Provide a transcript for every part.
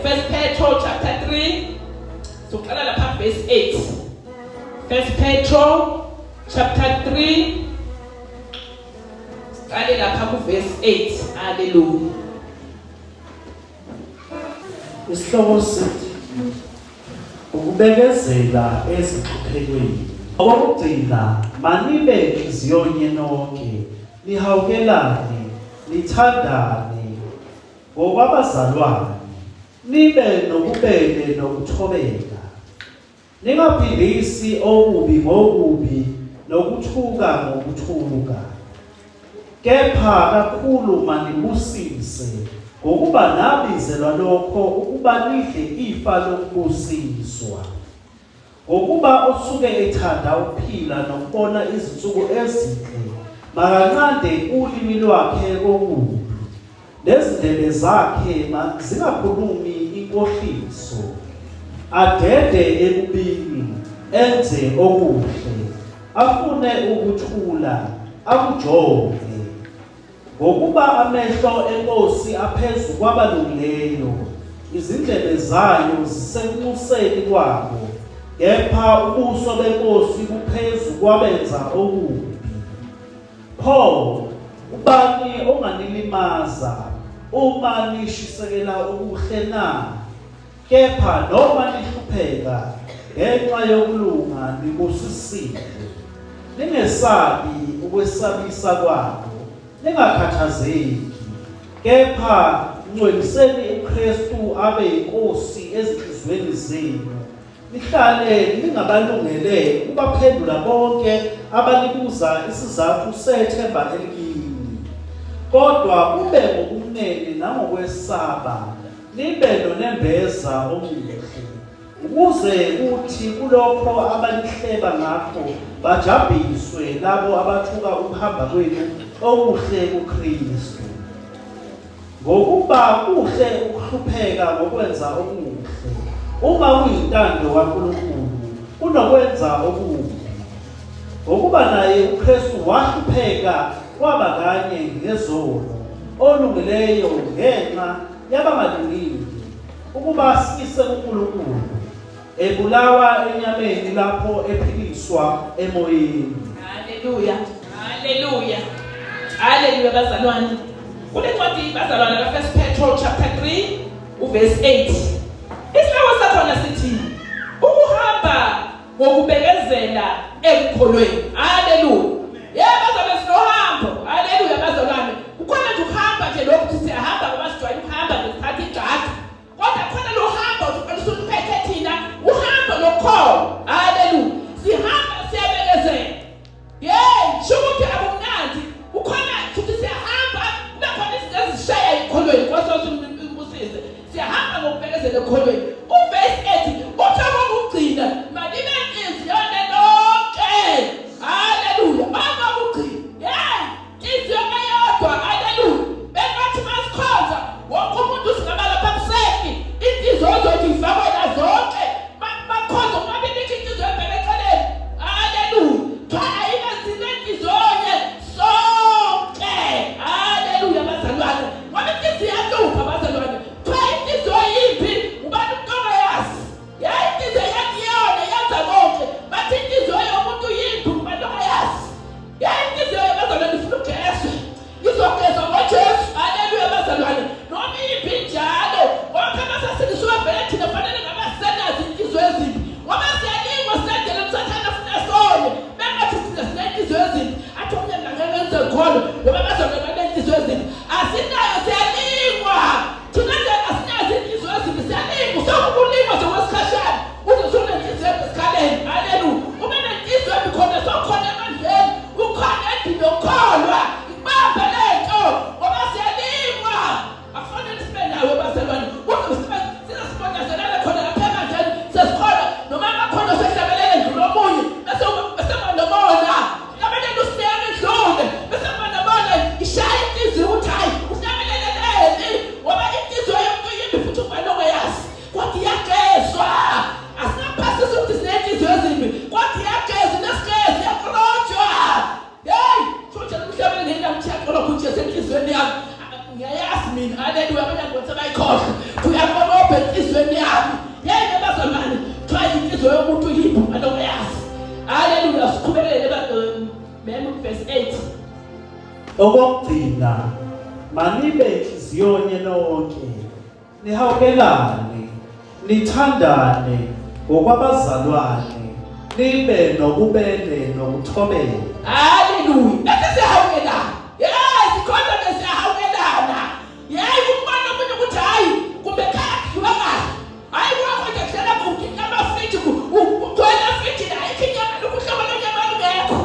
First Petro chapter 3, soqala lapha verse 8. First Petro chapter 3, siqale lapha ku verse 8. Hallelujah. Isihloko sithi ukubekezela ezinhluphekweni. Okokugcina, manibe nhliziyo-nye nonke, nihawukelane, nithandane ngokwabazalwane, nibe nobubele nokuthobeka. Ningaphindisi okubi ngokubi nokuthuka ngokuthuka. Kepha kakhulu manibusise, ngokuba nabizelwa lokho ukuba nidle ifa lokubusiswa. Ngokuba osuke ethanda ukuphila nokubona izinsuku ezinhle, makanqande ulimi lwakhe kokubi, nezindebe zakhe zingakhulumi inkohliso. Adede ebubini, enze okuhle, afune ukuthula, akujonge. Ngokuba amehlo eNkosi aphezu kwabalungileyo, izindlebe zayo zisekunxuseni kwabo, kepha ubuso beNkosi buphezu kwabenza okubi. Pho, ubani onganilimaza uma nishisekela okuhle na? Kepha noma nihlupheka ngenxa yokulunga nibusisiwe. Ningesabi ukwesabisa kwabo, ningakhathazeki. Kepha ngcweliseni uKristu abe yinkosi ezinhliziyweni zenu. Nihlale ningabalungele ukubaphendula bonke abanibuza isizathu sethemba elikini. Kodwa kube ngokumnene nangokwesaba, nibe nonembeza omuhle, ukuze kuthi kulokho abanihleba ngakho bajabhiswe labo abathuka ukuhamba kwenu okuhle kuKristu. Ngokuba kuhle ukuhlupheka ngokwenza okuhle, uma kuyintando kaNkulunkulu, kunokwenza okubi. Ngokuba naye uKristu wahlupheka kwaba kanye ngezono, olungileyo ngenxa yabangalungile, ukuba asikise kuNkulunkulu, ebulawa enyameni lapho ephiliswa emoyeni. Haleluya, haleluya, haleluya bazalwane. Kule ncwadi bazalwane ka First Petro chapter 3 uverse 8. Isihloko sakhona sithi ukuhamba ngokubekezela ekukholweni. Haleluya. Yebo bazobe sinohambo. Haleluya bazalwane. Kukhona nje ukuhamba nje lokhu ukuthi siyahamba ngoba sijwayele ukuhamba ngesikhathi igxathu. Kodwa khona lo hambo olusuphethe thina, uhambo lokholo. Haleluya. Sihamba siyabekezela. Yey, sho ukuthi akumnandi. Kukhona futhi siyahamba, kube khona izinto ezishaya ekukholweni. Nkosi usimbusise. Siyahamba ngokubekezela ekukholweni. Uvesi ethi uthi okokugcina manibe inhliziyo nonke. Haleluya. Okokugcina. Yey, inhliziyo eyodwa. Haleluya. Bengathi masikhonza wonke umuntu singaba lapha kusefi. Inhliziyo zothi ifakwe la zonke. Bakhonza uma bebikho inhliziyo ebheke eceleni. Haleluya. Cha ayibe sinenhliziyo sonke. Haleluya bazalwane. Ngoba inhliziyo iyahlupha bazalwane. Cha inhliziyo yimpi. Ubani umuntu Okokugcina, manibe inhliziyonye nonke, nihawukelane, nithandane ngokwabazalwane, nibe nobubele nokuthobela. Haleluya. Bese siyahawukelana. Yes, khona ke siyahawukelana. Yey, umbona omunye ukuthi hayi kumbe ekhaya kudliwa kahle. Hayi kwakho nje kuhlala kude amafriji kugcwele afriji la ayikho inyama lokhu uhlobo lwenyama lungekho.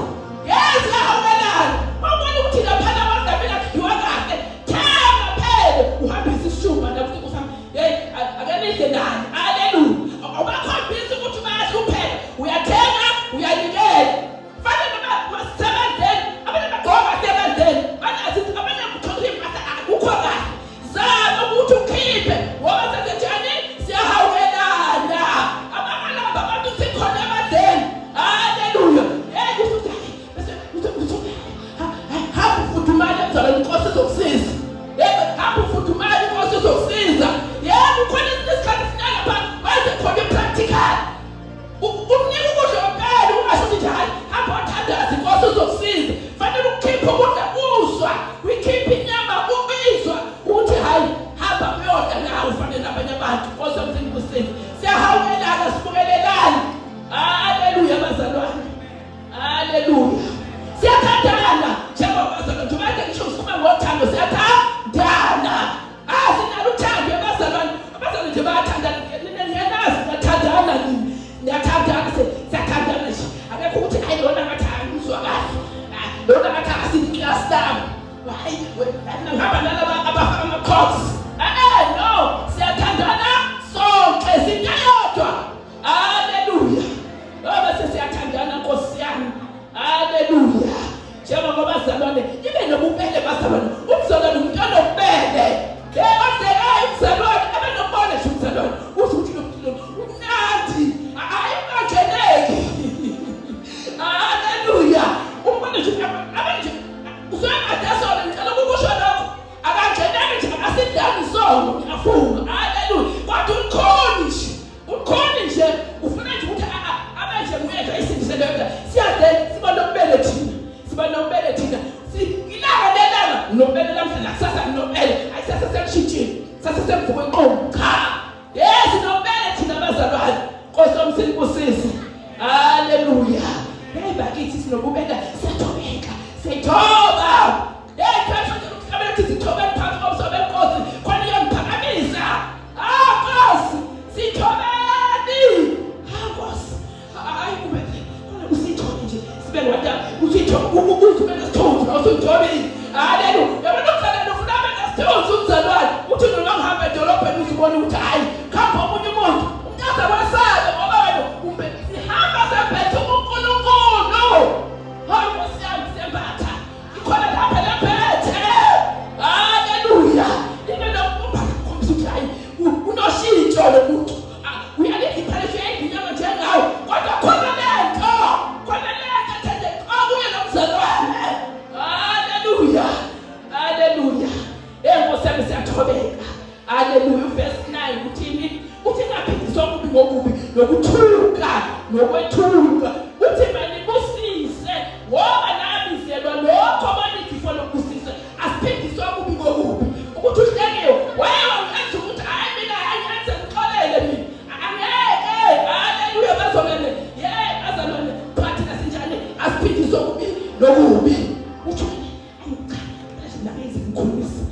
Yes, siyahawukelana. Wabona ukuthi laphana abantu kudliwa kahle. Thenga phela uhambise isishumba nakuthi kusami. Hey, ake nidle nani. Haleluya. Awubakhombisi ukuthi bayahlupheka. Uyathenga, uyanikela. Fana noma masebenzeni, abanye bagqoka sebenzeni, banazi abanye kuthola impahla akukho kahle. Zama ukuthi ukhiphe ngoba senzenjani siyahawukelana. Abangalamba abantu sikhona ebandleni. Haleluya. Hey, kusho ukuthi bese uthi hamba ufudumale mzalwane, inkosi izokusiza. Yebo, hamba ufudumale, inkosi izokusiza. Yebo, khona isikhathi sinala pha wenze khona i-practical. Umnika ukudla kwempela, ungasho ukuthi nje hayi hamba othandaza inkosi izokusiza. Fanele ukukhiphe ukudla kuzwa, uyikhiphe inyama kubizwa ukuthi hayi hamba uyodla nawe ufane nabanye abantu. Inkosi yomzini kusiza. Siyahawukelana, sibukelelana. Haleluya bazalwane. Haleluya. Siyathandana njengoba bazalwane njengoba kade ngisho sikhuluma ngothando, siyathandana. Ah, sinalo uthando ebazalwane. Abazalwane nje bayathandana. Niyanazi niyathandana nini. Niyathandana, siyathandana nje. Akekho ukuthi hayi lona ngathi angizwa kahle. Lona ngathi akasini-class lami. Hayi, ngihamba nalaba abafaka ama-coats. No, siyathandana sonke singeyodwa. Haleluya. Ngoba sesiyathandana Nkosi yami. Haleluya. Njengoba bazalwane ibe nobubele bazalwane. Umzalwane umuntu onobubele. Yebo, odlekayo umzalwane abe nobubele nje umzalwane. Uthi ukuthi lo muntu umnandi. Hayi ungangeneki. Haleluya. Umbone nje abe nje usuyakade sona, ngicela ukukusho lokho. Akangeneki nje, akasidani isono, ngiyafunga. Haleluya. Kodwa ulikhoni nje. Ukhona nje ufuna nje ukuthi abe nje nguye nje ayisindise leyo nto. Siyade siba nobubele thina. Siba nobubele thina. Ilanga nelanga nobubele namhla nakusasa nobubele. Ayi sasa sekushintshile. Sasa sekuvuka inqomo. Cha. Yes, nobubele thina bazalwane. Nkosi yomsini kusisi. Haleluya. Hey bakithi sinobubele, siyathobeka. Siyithoba. Hey phesho nje ukuhlabela ukuthi sithobeni phansi kobuso benkosi. Khona iyongiphakamisa. Ah Nkosi, sithobeni. Ah Nkosi. Hayi kube khona usithole nje sibe ngwada usithole uthi ube nesithunzi awusithobile. Haleluya. Yabona umzalwane ufuna abe nesithunzi umzalwane. Uthi noma ngihamba edolobheni uzibone ukuthi hayi khamba omunye umuntu. Umuntu azakwasabe ngoba wena umbe sihamba sembethe uNkulunkulu. Hayi Nkosi yami sembatha. Ikhona lapha lemphethe. Haleluya. Into lokumba kukhombisa ukuthi hayi unoshintsho lo muntu. Uyalipha leso inyama njengawe. Kodwa khona lento, khona lento ethe qobuye nomzalwane. Haleluya. Haleluya. Nkosi yami siyathobeka. Haleluya. Verse 9 uthini? Uthi ngaphindiswa okubi ngokubi nokuthuka nokwethuka. Uthi manibusise ngoba nabizelwa lokho manithi lokubusisa. Asiphindiswa okubi ngokubi. Ukuthi uhlengiwe waye wangenza ukuthi hayi mina hayi ngenze ngixolele mina. Angeke. Haleluya bazalwane. Yey bazalwane, phathina sinjani? Asiphindiswa okubi nokubi. Uthi ayi cha, manje nakenze ngikhulumisa.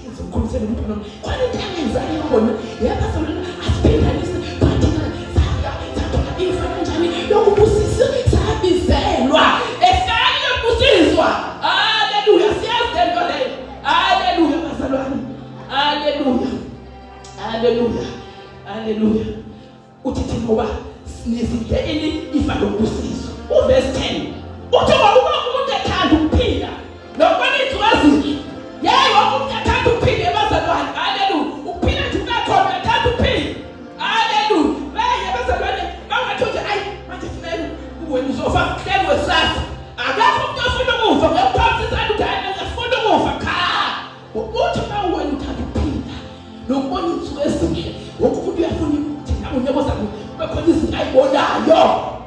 Enze ngikhulumise lo muntu lona. Khona into angenza yona. Yebo bazalwane, asiphindanise phathina sathola ifa kanjani lokubusisa, sabizelwa. Efani lokubusiswa. Haleluya, siyazi lento leyo. Haleluya bazalwane. Haleluya. Haleluya. Haleluya. Uthi thina ngoba sinizidle ini ifa lokubusiswa. Uverse 10. Uthi ngoba umuntu ethanda ukuphila nokubona izinsuku ezinhle. Yey, wonke umuntu ethanda ukuphila ebazalwane. Haleluya. Ukuphila nje ube khona uyathanda ukuphila. Haleluya. Beye bazalwane bangathi nje ayi manje funeka wena uzofa kuhlelwe kusasa. Akekho umuntu ofuna ukufa, ngiyakuphathisa ukuthi hayi ngiyafuna ukufa. Cha. Uthi uma wena uthanda ukuphila nokubona izinsuku ezinhle, wonke umuntu uyafuna ukuthi nawe unyaka ozayo kube khona izinto ayibonayo.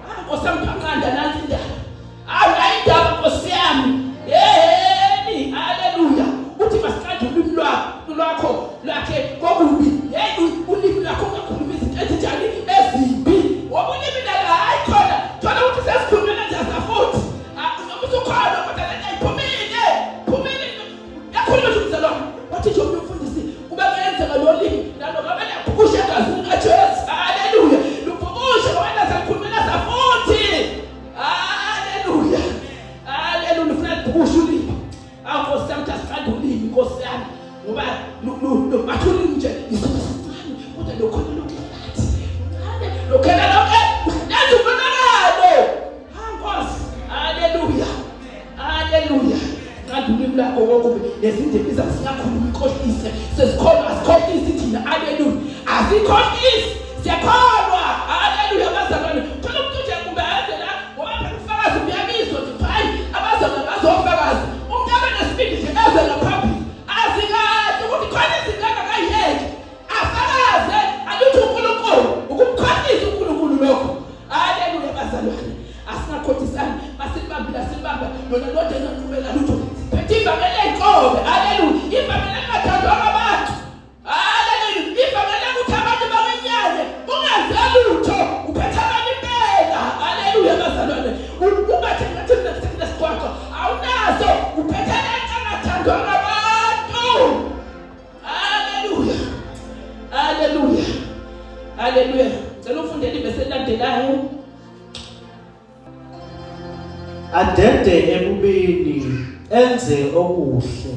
Ah Nkosi yami, phaqanda nansi indaba. Hayi indaba. lokhona lokhu lathi mncane lokhona lokho nathi umonakalo. Ha Nkosi, haleluya, haleluya. Nqanda ulimi lakho kokubi nezindebe zakho singakhuluma inkohlise. Sesikholwa, asikhohlisi thina. Haleluya, asikhohlisi, siyakholwa. Haleluya bazalwane. Thola umuntu nje kumbe aze la ngoba phela ubufakazi buyabizwa nje, hayi abazalwane bazofakaza. Umuntu abe nesibindi nje eze ngaphambili azi kahle ukuthi khona izinto angakayiyeki, afakaze aluthi uNkulunkulu, ukumkhohlisa uNkulunkulu lokho. Haleluya bazalwane, asingakhohlisani, masibambile, asibamba lona lodwa engaqhubeka lutho. Siphethe ivangeli eyinkobe. Haleluya, ivangeli engathandwa ngabantu. Haleluya, ivangeli ukuthi abantu bawenyanye ungenze lutho, uphethe abantu impela. Haleluya bazalwane, ungathi ngathi mina nesiqwaqwa awunaso, uphethe lento engathandwa ngabantu. Haleluya, haleluya, haleluya. Ngicela ufundele ivesi elilandelayo. Adede ebubini, enze okuhle,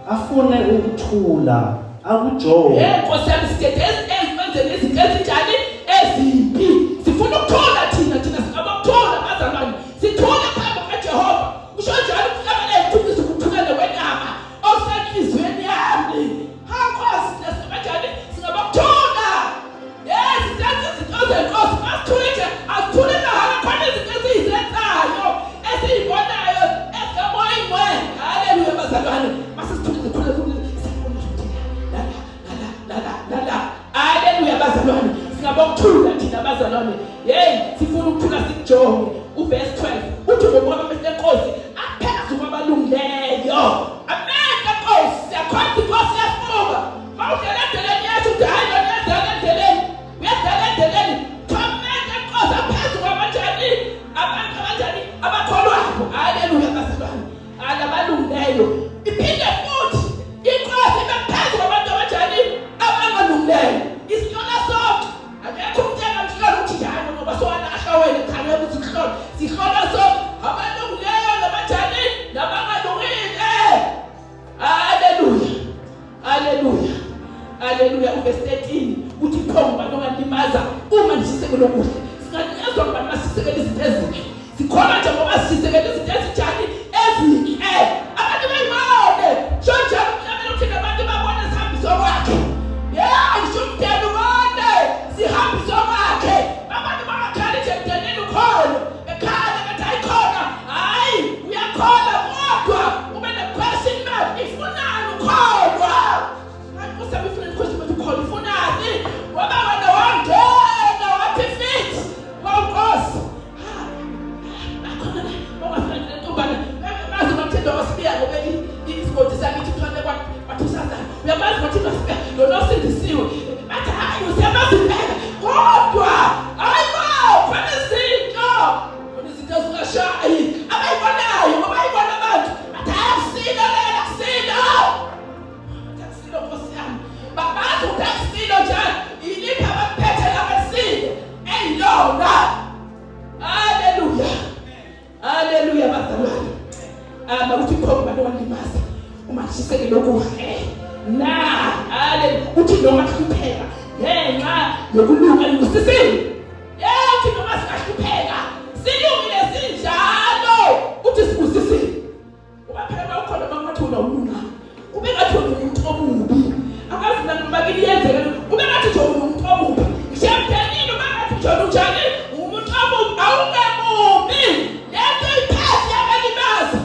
afune ukuthula, akujonge. Hey Nkosi yami, sidede ezenzeni izinto ezinjani ezimbi. Sifuna ukuthula thina, thina singabokuthula bazalwane, sithule phambi kukaJehova. Usho njalo umhlabeleli ukuthi ukuthula kwenyama osenhliziyweni yami. Ha Nkosi, thina singabanjani? Singabokuthula. Yes, senze izinto zenkosi, masithule nje, asithule mahhala. Khona izinto esiyisenzayo esiyibonayo ezikamoya ingcwele. Haleluya bazalwane, masisithule zikhule khule, siyabona ukuthi la la la la la la. Haleluya bazalwane, singabokuthula thina bazalwane. Hey, sifuna ukuthula sikujonge. Uverse 12 uthi ngokuba amehlo enkosi aphezu kwabalungileyo. Amen. Enkosi, siyakhonza inkosi, iyafunga mawudlela endleleni yethu uthi hayi lona uyadlala endleleni, uyadlala endleleni. Amehlo enkosi aphezu kwabanjani? Abantu abanjani? Abakholwayo. Haleluya bazalwane, alabalungileyo. Iphinde futhi inkosi ibe phezu kwabantu abanjani? Abangalungileyo. Isihlola sonke, akekho umuntu engamhlola ukuthi njalo ngoba sowalahla wena. Cha, ngeke uthi kuhlola, sihlola sonke, abalungileyo nabanjani? Nabangalungile. Haleluya, haleluya, haleluya. Uvesi 13 uthi pho ngubani ongalimaza uma nishisekele okuhle? Singalinyazwa ngubani masisekele izinto ezinhle? Sikhona nje ngoba sisekele izinto ezinjani? Ezinhle. Abantu bayibone sho njalo umhlabeni uthi nabantu babone sihambiso kwakhe. Yeah, ngisho umndeni ubone sihambiso kwakhe. Abantu bangakhali nje emndenini ukhona, bekhala bethi ayikhona, hayi uyakholwa, kodwa ube ne-question mark, ifunani ukholwa? Hayi Nkosi yami, ifuna i-question mark ukholwa, ifunani? Ngoba wena wangena wathi fit wankosi akhona la ongafani lentombane mazi uMathemba wasibiya ngoba isigodi sakithi kuthiwa kwathusazana, uyamazi uMathemba wasibiya lona osindisiwe, bathi hayi usiyamazi impela, kodwa hayi bo, khona izinto, khona izinto ezingashayi abayibonayo, ngoba bayibona abantu bathi hayi akusilo lela, akusilo, bathi akusilo. Nkosi yami, babazi ukuthi akusilo njalo, iliphi abaphethe labasile eyilona. Haleluya, haleluya bazalwane. Ama ukuthi pho ngubani owalimaza uma shisekele okuhle na? Haleluya, uthi noma hlupheka ngenxa yokulunga nikusisile. Yebo, uthi noma singahlupheka silungile sinjalo, uthi sibusisile. Ngoba phela uma ukhona uma ngathi wena ulunga, ube ngathi wena umuntu omubi, akazi noma kini yenzeka, ube ngathi nje umuntu omubi ngisho emndenini, ube ngathi nje unjani, umuntu omubi. Awungemubi, lento iphethe yabalimaza.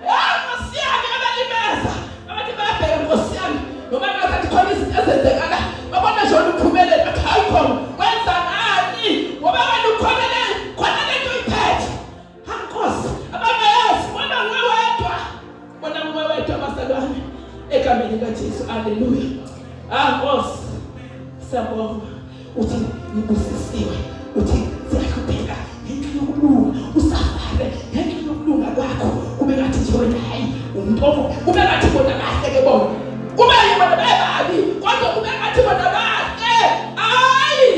Ya Nkosi yami, yabalimaza. Abathi bayabheka Nkosi yami, noma ngathi khona izinto ezenzekala, babona nje wena uphumelele, bathi hayi khona wenza ngani, ngoba wena ukhona le, khona lento iphethe. Ha Nkosi, abangayazi, bona nguwe wedwa, bona nguwe wedwa bazalwane, egameni likaJesu. Haleluya. Ah Nkosi, siyabonga. Uthi nibusisiwe, uthi siyahlupheka ngenxa yokulunga, usafare ngenxa yokulunga kwakho, kube ngathi nje wena hayi umuntu omubi, kube ngathi bona kahle ke bona, kube bona bebabi, kodwa kube ngathi bona bahle. Hayi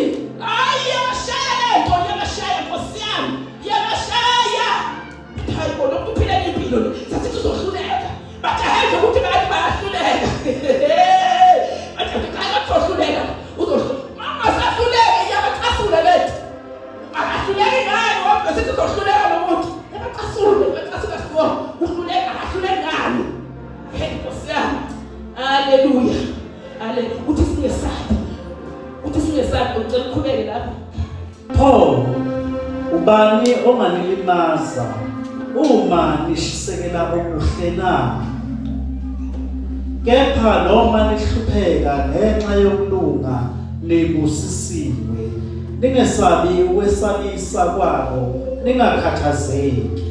hayi, iyabashaya lento, iyabashaya Nkosi yami, iyabashaya. Hayi bona ukuphila impilo le sathi uzohluleka, bathi hayi nje ukuthi bathi bayahluleka, bathi hayi bazohluleka, uzohluleka. Ungesabi, ucela uqhubeke lapho. Pho ubani onganilimaza uma nishisekela okuhle na? Kepha noma nihlupheka ngenxa yokulunga nibusisiwe. Ningesabi ukwesabisa kwabo, ningakhathazeki.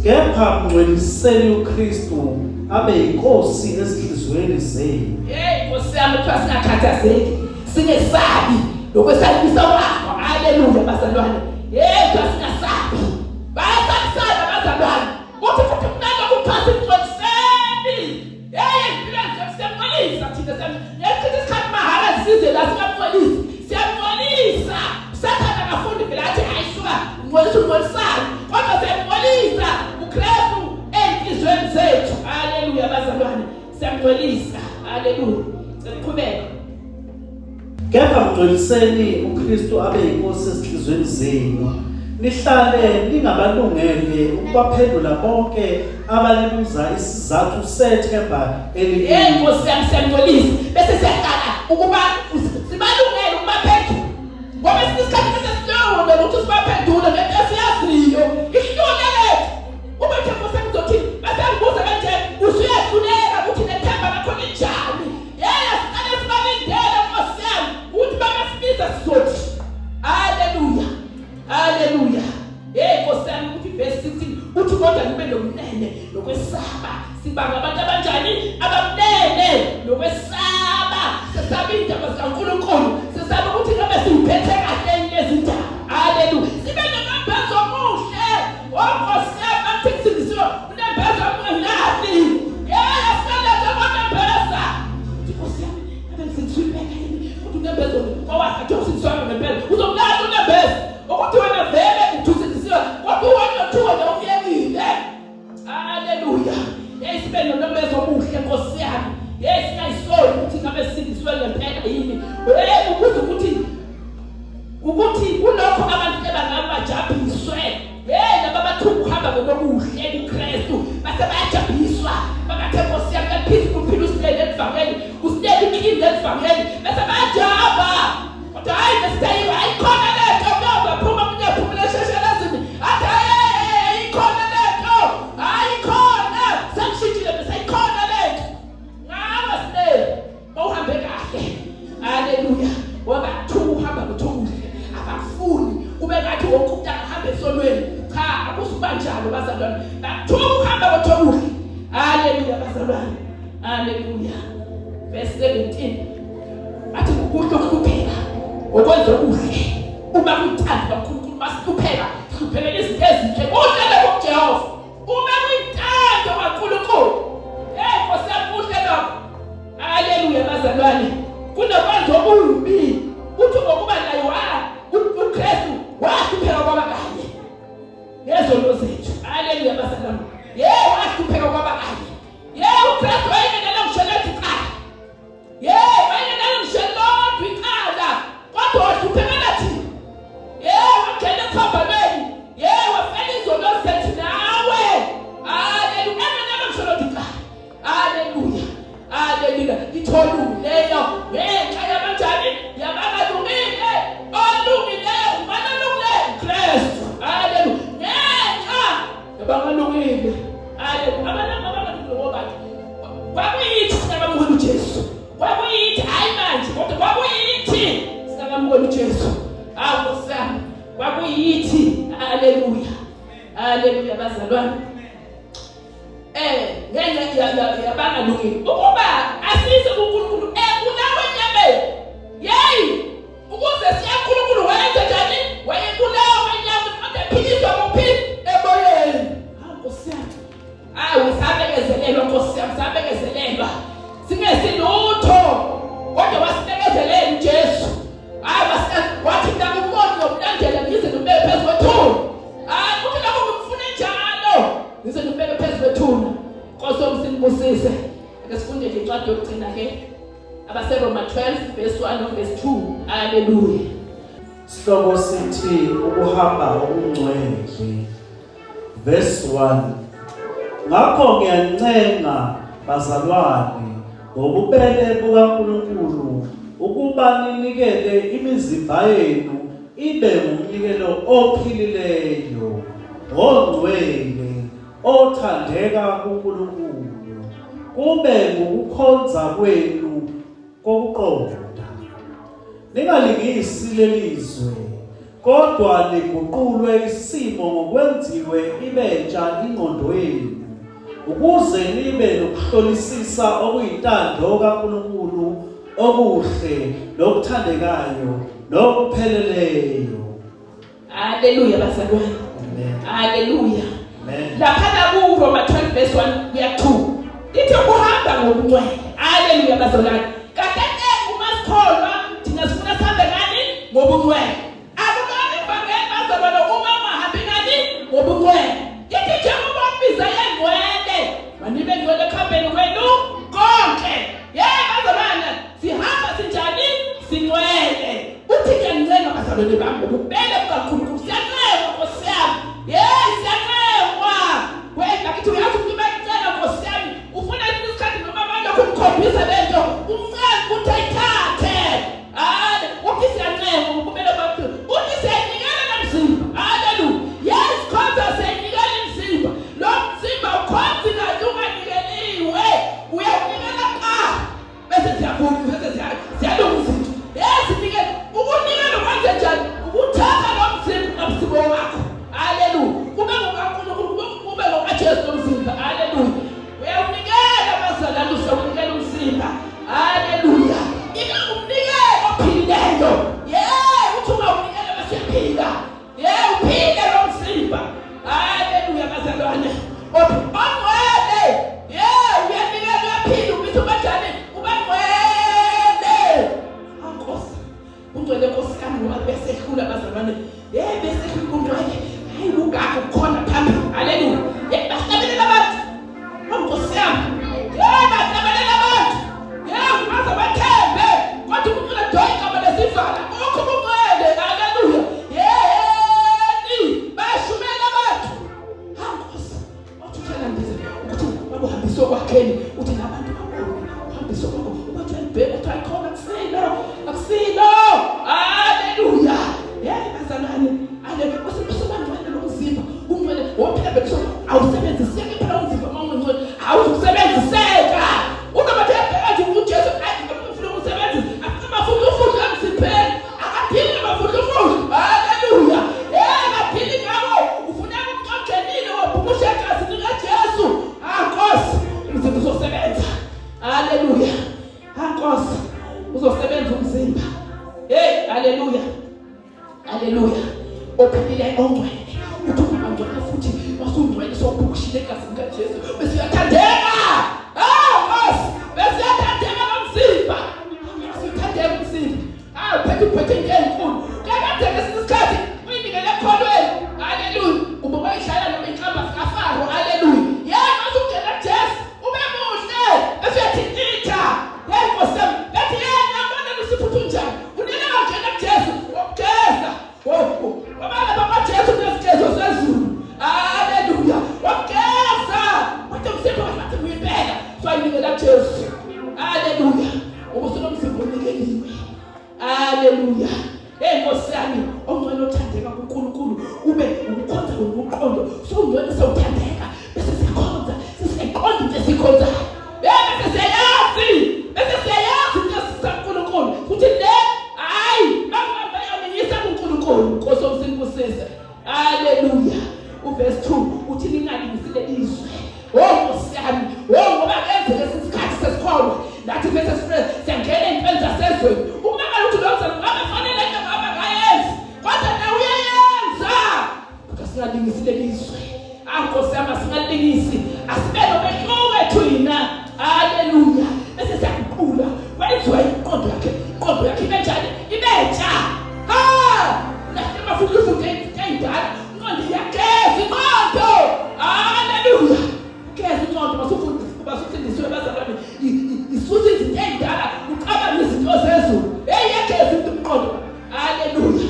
Kepha mngcweliseni uKristu abe yinkosi ezinhliziyweni zenu. Hey Nkosi yami, kuthiwa singakhathazeki, singesabi nokwesabisa kwakho. Haleluya bazalwane. Hey kuthiwa singasabi. Bayasabisana bazalwane. Uthi futhi kunalokhu kuthiwa simngcweliseni. Hey empilweni zethu siyamngcwelisa thina siyamngcwelisa isikhathi mahhala size la singamngcwelisi. Siyamngcwelisa. Sathane akafundi phela athi hayi suka ngcwelisa ungcwelisani. Kodwa siyamngcwelisa uKristu enhliziyweni zethu. Haleluya bazalwane. Siyamngcwelisa. Haleluya. Siqhubeke. Kepha mngcweliseni uKristu abe yinkosi ezinhliziyweni zenu. Nihlale ningabalungele ukubaphendula bonke abanibuza isizathu sethemba elibi. Hey Nkosi yami, siyamngcwelisa bese siyaqala ukuba sibalungele ukubaphendula. Ngoba esinye isikhathi bese silungele ukuthi sibaphendule ngento esiyaziyo. Ihlule lethu. Uma nje Nkosi yami ngizothini? Bese ngibuza kanje usuyahluleka ukuthi nethemba lakho linjani. Yey asiqale sibalindele Nkosi yami ukuthi babasibiza sizothi. Haleluya. Haleluya. Hey Nkosi yami ukuthi verse 16 uthi kodwa nibe nomnene nokwesaba. Sibanga abantu abanjani? Abamnene nokwesaba. Sesaba indaba zikaNkulunkulu. Sesaba ukuthi ngabe siyiphethe kahle lezi ndaba. Haleluya. Sibe nombezo omuhle. Oh Nkosi yami bathi kusindisiwe unembeza ungenani. Hey asilethe konembeza. Uthi Nkosi yami ngabe ngisindisiwe impela yini? Uthi unembeza owathi usindisiwe ngempela. Uzomlanda unembeza. Ukuthi wena vele uthusindisiwe kodwa uwena othiwa wena umyekile. Haleluya. Hey sibe nonombezo omuhle Nkosi yami. Hey singayisoli ukuthi ngabe sisindisiwe ngempela yini. Hey ukuze ukuthi kulokho abantu ebangabajabhiswe. Hey laba bathuka uhamba ngokuhle kuKristu base bayajabhiswa. Babathe Nkosi yami kaphisa ukuphila usilele evangeli. Usilele inkinga evangeli bese bayajabha. Kodwa hayi besithayiwe ayikhona lento kodwa phuma munye phumule esheshelezini. Athi hayi ayikhona lento. Ayikhona. Sekushintshile bese ayikhona lento. Ngawe silele. Bawuhambe kahle. Haleluya. Ngoba kuthiwa uhamba kuthule. Abakufuni ube ngathi wonke umuntu akahambe esonweni. Cha, akusuba njalo bazalwane. Bakuthuka uhamba kuthule. Haleluya bazalwane. Haleluya. Verse 17. Athi kuhle ukuhlupheka ngokwenza okuhle. Uma kuthanda kaNkulunkulu masihlupheka, hluphekela izinto ezinhle. Kuhle lokho kuJehova. Uma kuyintando kaNkulunkulu. Hey Nkosi yami kuhle lokho. Haleluya bazalwane. Kunokwenza okubi. Uthi ngokuba naye wa uKristu wahlupheka kwaba kanye ngezono zethu. Haleluya bazalwane. Yebo wahlupheka kwaba kanye. Yebo uKristu wayengenela ngisho lethu icala. Yebo wayengenela ngisho lodwa icala. Kodwa wahluphekela thina. Yebo wangena esiphambanweni. Yebo wafela izono zethu nawe. Haleluya. Engenela ngisho lodwa icala. Haleluya. Haleluya. Itholungileyo ngenxa yabanjani? Yabangalungile. Olungileyo ubani olungileyo? Kristu. Haleluya. Ngenxa yabangalungile. Haleluya. Abantu abangalungile ngobani? Kwakuyithi singakamukeli uJesu. Kwakuyithi hayi manje kodwa kwakuyithi singakamukeli uJesu. Hawu Nkosi yami. Kwakuyithi. Haleluya. Haleluya bazalwane. Ngenxa yabangalungile ukuba asise kuNkulunkulu ebulawa enyameni. Yeyi ukuze siye kuNkulunkulu wayenze njani? Wayebulawa enyameni kodwa ephiliswa kuphi? Emoyeni. Hawu Nkosi yami. Hawu sabekezelelwa Nkosi yami, sabekezelelwa. Singesilutho kodwa wasibekezelela uJesu. Hayi wathi nakumoni ngomlandela ngize ngibeke phezu kwethuna. Hayi uthi lokho ngimfune njalo. Ngize ngibeke phezu kwethuna. Nkosi omsinibusise. Ake sifunde nje incwadi yokugcina ke. AbaseRoma 12 verse 1 no verse 2. Haleluya. Sihloko sithi ukuhamba okungcwele. Verse 1. Ngakho ngiyancenga bazalwane ngobubele bukaNkulunkulu ukuba Ukuba ninikele imizimba yenu ibe ngumnikelo ophilileyo, ongcwele, othandeka kuNkulunkulu, kube ngukukhonza kwenu kokuqonda. Ningalingisi lelizwe, kodwa niguqulwe isimo ngokwenziwe ibentsha ingqondo yenu, ukuze nibe nokuhlolisisa okuyintando kaNkulunkulu, okuhle nokuthandekayo nokupheleleyo. Haleluya bazalwane. Haleluya. Lapha ku Roma 12 verse 1 kuya 2 ithi ukuhamba ngobungcwele. Haleluya bazalwane. Kade uma sikholwa thina sifuna sihambe ngani? Ngobungcwele. Akulona ivangeli bazalwane uma ungahambi ngani? Ngobungcwele. Ithi njengoba umbiza yengcwele, manibe ngcwele ekuhambeni kwenu konke. Yebo bazalwane, sihamba sinjani? Singcwele. Uthi ngiyancenga bazalwane bami ngobubele bukaNkulunkulu. Siyancengwa Nkosi yami. Hey, siyancengwa. Wena kithi uyazi ukuthi bayicela Nkosi yami. Ufuna isikhathi noma abantu ukumkhombisa lento, umncenge ukuthi ayithathe. Hayi, uthi siyancengwa ngobubele bukaNkulunkulu. Uthi siyanikela nomzimba. Haleluya. Yes, khonza siyanikela imizimba. Lo mzimba ukhonza kahle unganikeliwe. Uyanikela qha. Bese siyavuma, bese siyalunga izinto. Yes, nikela. Ukunikela kwenze njani? Ukuthatha lo mzimba ungabusibo wakho. Haleluya. Kube ngokaNkulunkulu, kube ngokaJesu lo mzimba. Haleluya. Uyawunikela bazalwane, usewunikela umzimba. Haleluya. Ibe umnikelo ophilileyo. Yeah, uthi ungawunikela bese uyaphila. Yeah, uphile lo mzimba. Haleluya bazalwane. Ongcwele. Yeah, uyanikela uyaphila, ubithi ubanjani? Uba ngcwele. Nkosi. Ungcwele Nkosi yami ngoba besehlula bazalwane. Yeah, besehlula ungcwele. Hayi kungakho kukhona phambili. Haleluya. Yeah, bahlabelela abantu. Nkosi yami. Yeah, bahlabelela abantu. Yeah, ungaze bathembe. Kodwa uNkulunkulu doyi igama lesivala. Ukho ungcwele. Haleluya. Yeah, bashumela abantu. Ha Nkosi. Wathi ndize ukuthi babuhambise okwakheni uthi nabantu babone uhambise kwakho ubathi uyalibheka uthi ayikhona akusilo akusilo. Haleluya. Yeah bazalwane, haleluya. Usebangcwele lo mzimba ungcwele wophela bese awusebenziseki phela umzimba uma ungcwele awusebenziseka. Unobathi uyabheka nje uJesu ufuna ukusebenzisa amafutha emzimbeni akadingi amafutha. Haleluya. Eh akadingi ngawo, ufuna ukumxoxelile wabhukusha igazi likaJesu. Ah Nkosi, umzimba uzosebenza. Haleluya. Ah Nkosi, uzosebenza umzimba. Hey, haleluya. Haleluya. Ophilile ongcwele. Uthi ungcwele futhi wasungcwele sobhukushile igazi likaJesu bese uyathandeka. Ah Nkosi, bese uyathandeka nomzimba. Bese uyathandeka umzimba. Ah uphethe into enkulu. Kade ngesinye isikhathi uyinikele ekholweni. Haleluya. Uba bayidlala noma inhlamba zikaFaro. Haleluya. Yebo masungena kuJesu ube muhle bese uyathintitha. Hey Nkosi yami, bathi yena yabona usiphuthu njani? Unene kangena kuJesu, wokugeza. Wabala bakaJesu kunesigeza sezulu. Haleluya. Wokugeza. Wathi umsipho wathi uyimpela. So ayinikela kuJesu. Haleluya. Ubusunomzimba onikeliwe. Haleluya. Hey Nkosi yami, ongcwele othandeka kuNkulunkulu ube ukukhonza ngokuqondo. Sungcwele sewuthandeka bese sikhonza, sisiqonda into esikhonzayo. Bese siyazi, bese siyazi into esikaNkulunkulu. Kuthi le hayi bangabayamisa kuNkulunkulu. Nkosi omsimbusise. Haleluya. Uverse 2 uthi ningalingisi lelizwe. Oh Nkosi yami, oh ngoba kenzeke isikhathi sesikholwa. Nathi bese sifre siyangena entweni zasezweni. Uma ukuthi lo mzalwane ngabe fanele into ngabe akayenzi, kodwa nawe uyayenza. Kodwa singalingisi lelizwe. Ah Nkosi yami, asingalingisi. Asibe nomehluko thina. Haleluya. Bese siyaguqula. Kwenziwa inqondo yakhe. Inqondo yakhe ibe njani? Ibe ntsha. Ha! Nathi mafuthi ufunde indala. Inqondo iyageza inqondo. Haleluya. Geza inqondo masufunda basufundisiwe bazalwane. Isusa izinto ezindala ucabanga izinto zezulu. Hey iyageza into umqondo. Haleluya.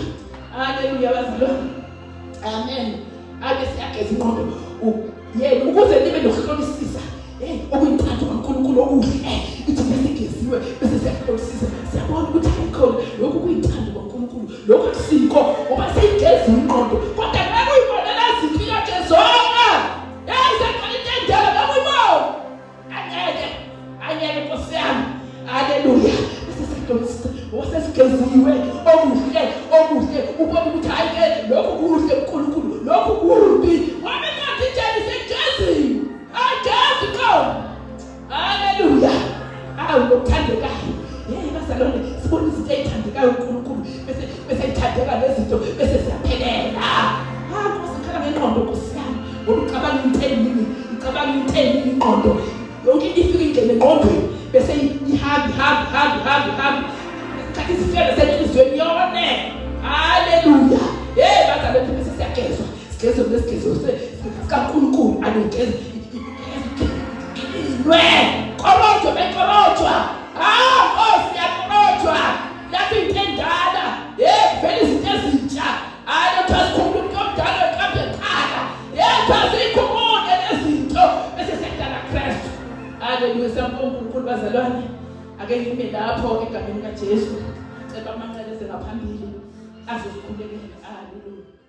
Haleluya bazalwane. Amen. Ake siyageza inqondo. Yena ukuze nibe nokuhlolisisa. Hey okuyintando kaNkulunkulu okuhle. Ithi bese geziwe bese siyahlolisisa. Siyabona ukuthi ayikho Lokho kusiko ngoba seyigeza ingqondo, kodwa ngeke uyibone lezinto iyogezwanga. Hey, seqala into endala ngeke uyibone. Angeke, angeke Nkosi yami. Haleluya. Wasesigeziwe okuhle, okuhle ubona ukuthi hayi ke lokhu kuhle uNkulunkulu, lokhu kubi. Ngoba inkathi itshela isegeziwe. Agezi qo. Haleluya. Awu ngokuthandekayo. Hey bazalwane, sibona izinto ezithandekayo uNkulunkulu bese bese ithandeka lezinto bese siyaphelela. Ah, Nkosi khala ngengqondo Nkosi yami. Ngoba ucabanga into eningi, ucabanga into eningi ingqondo. Yonke into ifika ingene engqondweni bese ihambi hambi hambi hambi hambi. Isikhathi isifela senhliziyweni yone. Haleluya. Hey bazalwane bese siyagezwa. Sigezwe lesigezo sikaNkulunkulu anigeze. Lwe, korojwa bekorojwa. Ah, Nkosi yakorojwa. Lapho into endala, hey vele izinto ezintsha. Hayi lokho sikhuluma umuntu omdala wekambe ekhaya. Hey sikhumule lezinto bese siyadala Kristu. Haleluya, siyambonga uNkulunkulu bazalwane. Ake ngime lapho egameni kaJesu. Cela amanxele ngaphambili azosikhulekela. Haleluya.